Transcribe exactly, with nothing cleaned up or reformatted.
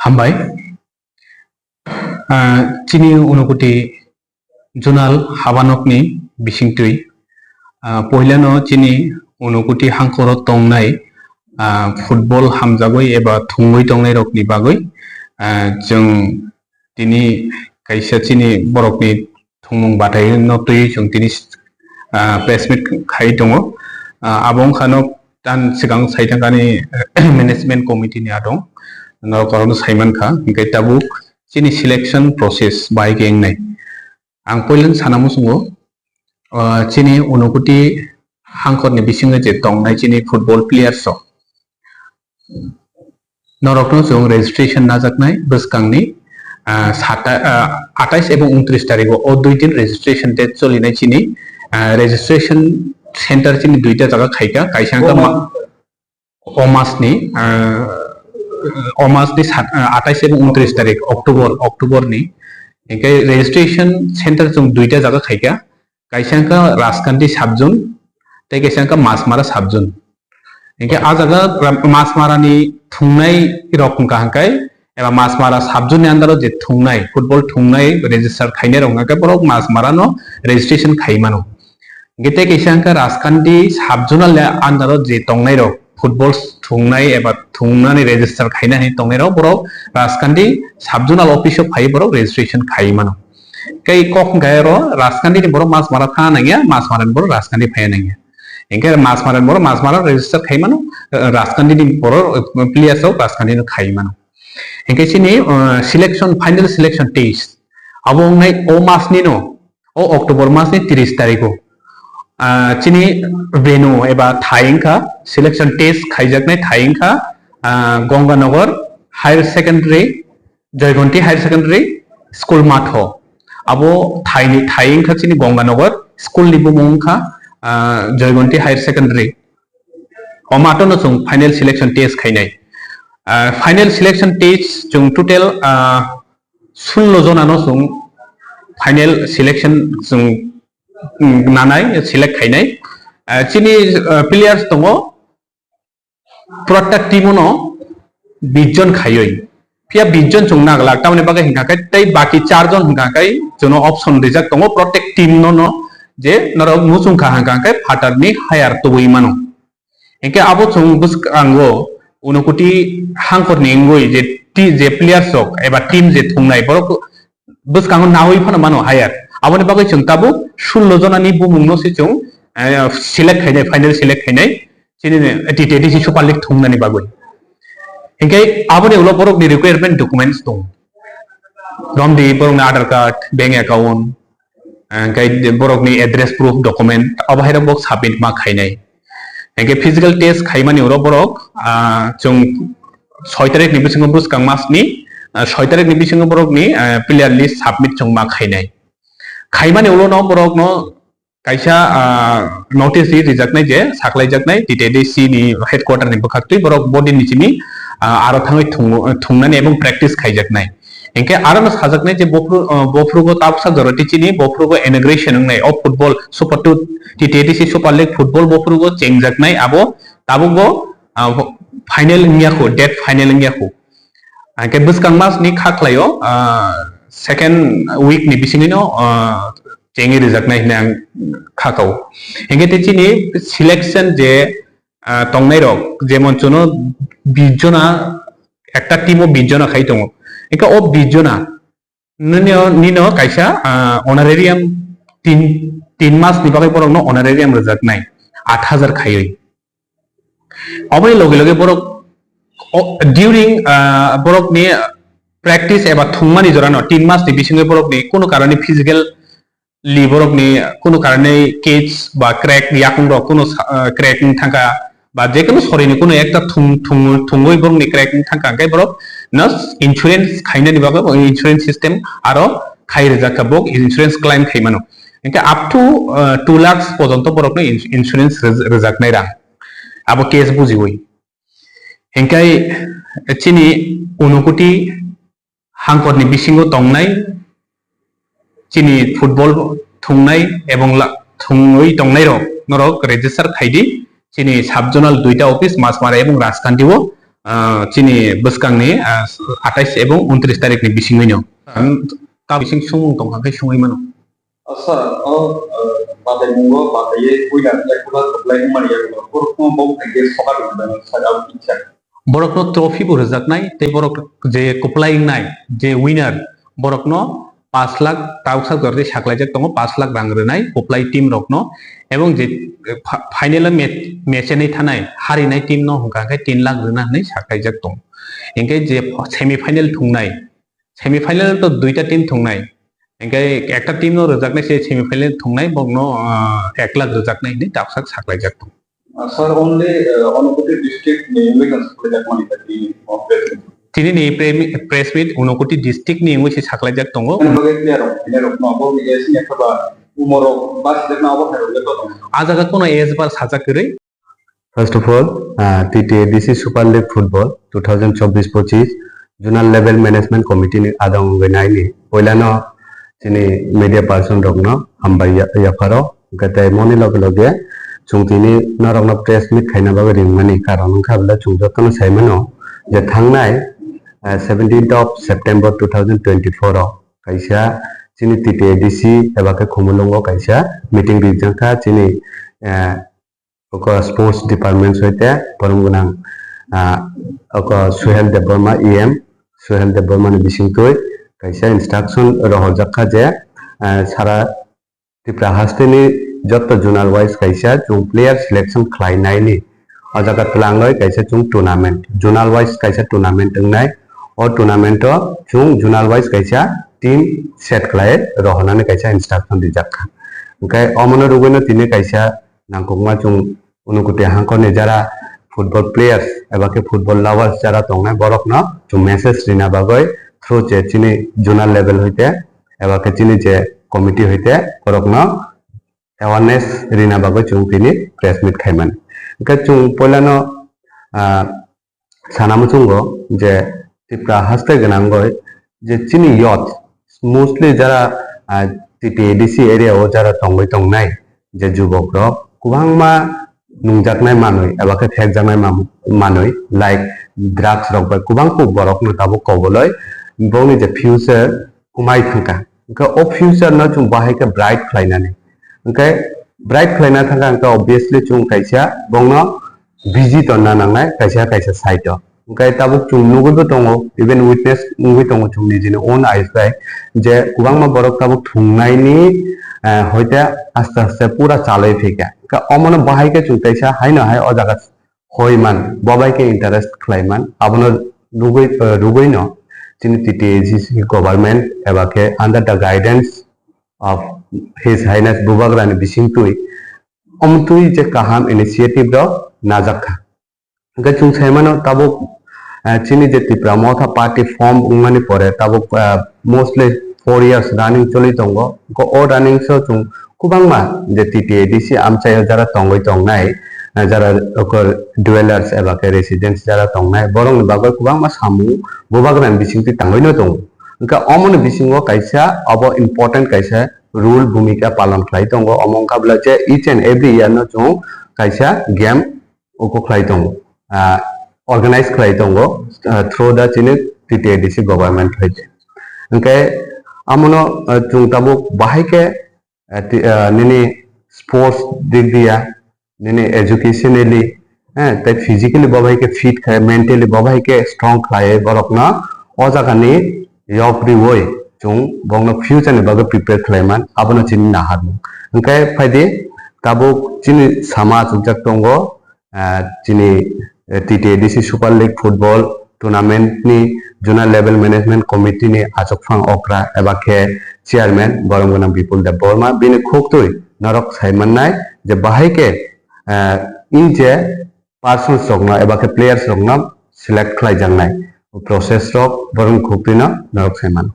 Hambai. Ah, chini Unakoti zonal habanokni bisingtwi, ah, poilano chini Unakoti hangkoro tongnai, ah, football hamjagwi eba thwngwi tongnairokni bagwi, ah, chwng tini kaisa chini borokni thwngmung bathai no twiwi chwng tini, ah, press meet khai tongo. Ah, abo wngkha no tan swkang sai thangkani management committee ni adong, norok orono sai mankha, hinkhe tabuk chini selection process bai khe wngnai. Ang poilani sana muchungo, ah, chini Unakoti hangkorni bisingo je tongnai chini football players rok, norokno chwng registration najaknai bwskangni, ah, sata-, ah, atais ebong untris tarigo o dui din registration date cholinai chini, ah, registration center chini duita jaga khaika, kaisa wngkha ma-, o masni, ah, o masni sat-, ah, atais ebong untris tarik October, October ni. Hinkhe registration center chwng duita jaga khaika, kaisa wngkha Rajkandi sub zone, tei kaisa wngkha Masmara sub zone. Hinkhe a jaga ra-, Masmara ni thwngnai rok wngkha hwnkhe, eba Masmara sub zone ni under o je thwngnai, football thwngnai register khainai rok wngkha khe borok Masmara no registration khai mano. Hinkhe tei kaisa wngkha Rajkandi sub zonal ni under o je tongnai rok, football thwngnai eba thwngnani register khaina hinwi tongnai rok, borok Rajkandi sub zonal office o phai borok registration khai mano. Tei kok hwnkha oro Rajkandi ni borok Masmara thana nangya, Masmara ni borok Rajkandi phaiya nangya. Hinkhe Masmara ni borok Masmara register khai mano, Rajkandi ni borok, players rok Rajkandi no khai mano. Hinkhe chini, uh, selection, final selection test abo wngnai o mas ni no, o October mas ni tris tarikh o, ah, chini venue eba thai wngkha, selection test khaijaknai thai wngkha, ah, Gonganagar Higher Secondary, Joygonti Higher Secondary School matho. Abo thaini thai wngkha chini Gonganagar school ni bumung wngkha, ah, Joygonti Higher Secondary. O matho no chwng final selection test khainai. Ah, final selection test chwng total, ah, sullo jona no chwng final selection chwng, mm, nanai, select khainai. Ah, chini, ah, players tongo, prottek team o no bish jon khaiwi. Phiya bish jon chwng naglak, tamoni bagwi hwnkha khe tei baki char jon hwnkha khe chwngno option rijak tongo, prottek team no no je norok muchung kha hwnkha khe phatar ni hire tubui mano. Hinkhe abo chwng bwskango Unakoti hangkorni wngwi je ti-, je players rok eba team je thwngnai borok bwskango nawi phano mano hire. Aboni bagwi chwng tabuk sullo jonani bumungno se chwng, eh, select khainai, final select khainai chini T T A D C Super League thwngnani bagwi. Hinkhe aboni ulo borokni requirement documents tongo. Romdi borokni Aadhaar card, bank account, hinkhe borokni address proof document, abo hairok bo submit ma khainai. Hinkhe physical test khaimani ulo borok, ah, chwng soi tarikh ni bisingo bwskang masni, ah, soi tarikh ni bisingo borokni, ah, player list submit chwng ma khainai. Khaimani ulo no borokno kaisa, ah, notice ri rijaknai je saklaijaknai T T A D C ni headquarter ni bwkhaktwi borok bo din ni simi, ah, aro thangwi thung-, thungnani ebong practice khaijaknai. Hinkhe aro no sajaknai je bophru-, ah, bophrugo tabsa jora tichini bophrugo inauguration wngnai o football Super two, T T A D C Super League football bophrugo chengjaknai abo tabukbo, ah, final wngya khu, date final wngya khu. Hinkhe bwskang mas ni kha khlaio, ah, second week ni bisingino, ah, chengwi rijaknai hinwi ang kha kao. Hinkhe tei chini selection je, ah, tongnai rok, jemon chwngno bish jona, ekta team o bish jona khai tongo. Hinkhe o bish jona nini o, nino kaisa, ah, honorarium tin, tin mas ni bagwi borokno honorarium rwjaknai aat hajar khaiwi. Oboni loge loge borok o, during, ah, borokni practice eba thwngmani jorano tin mas ni bisingo borokni kunu karoni physical li borokni kunu karoni cage ba crack yakung rok kunu sa-, ah, crack wng thangkha ba jekunu sorini kunu ekta thung-, thung-, thungwi borokni crack wng thangkha, hwnkhe borok no insurance khainani bagwi bo insurance system aro khai rwjak kha, bo insurance claim khai mano. Hwnkhe up to, ah, two lakhs pojonto borokno ins-, insurance rwj-, rwjaknai rang abo case bujiwi. Hinkhe chini Unakoti hangkorni bisingo tongnai chini football thungnai ebong la-, thungwi tongnairok norok register khaidi chini sub zonal duita office Masmara ebong Rajkandi o, ah, chini bwskangni, ah, atais ebong untris tarikni bisingwino. Ang ta bising sumung tongkha khe sungwi mano. Ah, sir, o, ah, bataimungo bataiwi winner ekla kwplai wngmani yagulo borokno bo khaikhe sokat wngmano sir, abo kisa. Borokno trophy bo rwjaknai tei borok je kwplai wngnai, je winner, borokno pash lakh, tabuksa jora tei saklaijak tongo, pash lakh rang rwnai kwplai team rokno, ebong je, eh, pha-, final o match, match enwi thanai harinai team no hwnkha khe tin lakh rwna hwnwi saklaijak tongo. Hinkhe je semi final thungnai, semi final to duita team thungnai, hinkhe ekta team no rwjaknai se semi final thungnai, bokno, ah, ek lakh rwjaknai hwnwi tabuksa saklaijak tongo. Uh, sir, only, uh, Unakoti district ni wngwi no saklaijak mani kha tini o press meet. Tini ni pre-, press meet Unakoti district ni wngwi se saklaijak tongo. Ani bagwi player rok, player rok no bo S ni ekta ba umor rok ba sajak na abo khairok le to tong. A jaga kono age bar sajak kwrwi. First of all, uh, T T A D C Super League Football two thousand chobbish pochis Zonal Level Management Committee ni adong wngwi nai ni poila no chini media person rok no hambai ya-, yapharo. Hwnkhe tei moni loge loge chwng tini norokno press meet khaina bagwi ringmani karon wngkha bwle chwng jotono sai mano je thangnai, eh, seventeenth of September two thousand twenty-four o kaisa chini T T A D C eba khe Khumulwngo kaisa meeting rijak kha chini, eh, oko sports department hoite borom gwnang, ah, oko Suhel Debbarma E M, Suhel Debbarma ni bisingtwi kaisa instruction rohorjak kha je, eh, sara Tripura hasteni jotto zonal wise kaisa chwng player selection khlainaini o jaga twlangwi kaisa chwng tournament, zonal wise kaisa tournament wngnai. O tournament o chwng zonal wise kaisa team set khlai rohornani kaisa instruction rijak kha. Hwnkhe omono rwgwino tini kaisa nangkukma chwng Unakoti hangkhorni jara football players eba khe football lovers jara tongnai borokno chwng message rina bagwi through je chini zonal level hoite eba khe chini je committee hoite borokno awareness rina bagwi chwng tini press meet khaimani. Hwnkhe chwng poilano, ah, sana muchungo je Tripura haste gwnangwi je chini youth mostly jara, ah, T T A D C area o jara tongwi tongnai je jubok rok kwbangma nungjaknai manwi eba khe phekjaknai mam-, manwi like drugs rok bai kwbang kuk borok no tabuk koboloi bongni je future kwmai thangkha. Hwnkhe o future no chwng bahai khe bright khlainani. Hwnkhe bright khlaina thangkha hwnkhe obviously chwng kaisa bongno busy tonna nangnai kaisa kaisa side o. Hwnkhe tabuk chwng nugwibo tongo, even witness wngwi tongo chwng nijini own eyes bai je kwbangma borok tabuk thwngnaini, eh, hoite aste aste pura chalwi phaikha. Hwnkhe omono bahai khe chwng kaisa haino hai o jaga hoi man, bo bai khe interest khlai man, abono nugwi, eh, rwgwino chini T T A D C government eba khe under the guidance of His Highness Bubagrani bisingtwi omtwi je kaham initiative rok najak kha. Hwnkhe chwng sai mano tabuk, eh, chini je Tipra Motha Party form wngmani pore tabuk, eh, mostly four years running choli tongo. Hwnkhe o running so chwng kwbangma je T T A D C amchaio jara tongwi tongnai, eh, jara oko dwellers eba khe residents jara tongnai, borokni bagwi kwbangma samung Bubagrani bisingtwi tangwino tongo. Hwnkhe omoni bisingo kaisa obo important kaisa role bhumika palon khlai tongo. Omo wngkha bwle je each and every year no chwng kaisa game oko khlai tongo, ah, organize khlai tongo, ah, through the chini T T A D C government hoite. Hwnkhe amono, ah, chwng tabuk bahai khe, ah, ti-, ah, nini sports dik dia, nini educationally, eh, tei physically bo bai khe fit khai, mentally bo bai khe strong khlai borokno o jagani yok riwi chwng bongno future ni bagwi prepare khlai man, abono chini naharmung. Hwnkhe phaidi tabuk chini sama achukjak tongo, ah, chini, eh, T T A D C Super League Football Tournament ni Zonal Level Management Committee ni achukphang okra eba khe chairman borom gwnang Bipul Deb Borma, bini khuktwi norok sai mannai je bahai khe, eh, in je persons rokno eba khe players rokno select khlai jaknai process rok borokni khuktwi no norok sai mano.